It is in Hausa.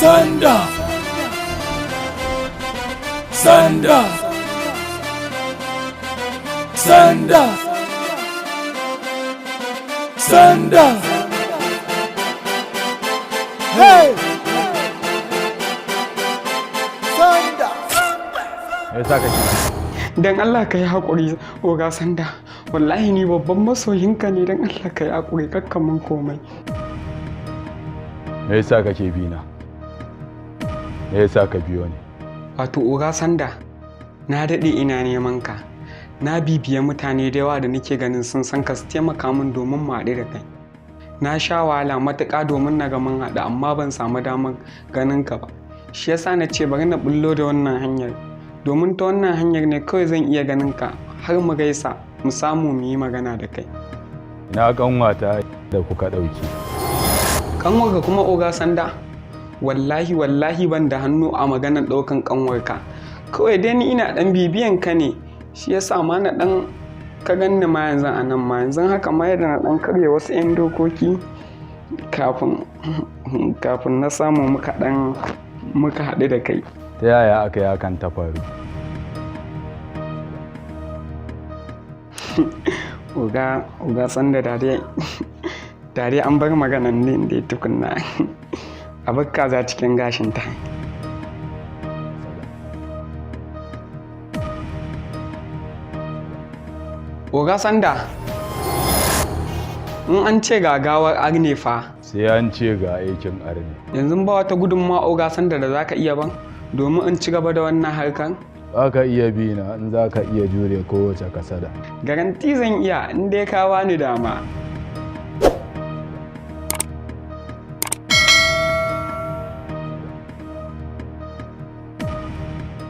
Sanda! Sanda! Sanda! Sanda! Hey! Sanda! Me yasa kake? Dan Allah ka yi haƙuri, Oga Sanda. Wallahi ni babban masoyinka ne. Dan Allah ka yi haƙuri, kakka mun komai. Me yasa kake bi na? Me yasa ka biyo ni? Wato Oga Sanda, na daɗe ina neman ka. Na bibiye mutane da yawa da nake ganin sun san ka, su taimaka min domin mu haɗu da kai. Na sha wahala matuƙa domin na ga mun haɗu, amma ban samu damar ganin ka ba. Shi yasa na ce bari na bullo da wannan hanyar, domin ta wannan hanyar ne kawai zan iya ganin ka har mu gaisa, mu samu mu yi magana da kai. Ina kanwata da kuka ɗauki? Kanwarka kuma, Oga Sanda? Wallahi wallahi ban da hannu a maganar ɗaukan kanwarka. Kawai dai ni ina ɗan bibiyan ka ne, shi yasa ma na ɗan ka ganni ma yanzu a nan. Ma yanzu haka ma yadda na ɗan karya wasu 'yan dokoki kafin na samu muka ɗan muka haɗu da kai. Ta yaya aka yi hakan ta faru? Oga Sanda, dare an bar maganan ne da tukunna, a bar kaza cikin gashinta. Oga Sanda, in an ce gagawar arne fa. Sai an ce ga aikin arne. Yanzu ba wata gudunmawa, Oga Sanda, da zaka iya ban domin in ci gaba da wannan harkar? Za ka iya bi na in za ka iya jure kowace kasada. Garanti zan iya in dai ka bani dama.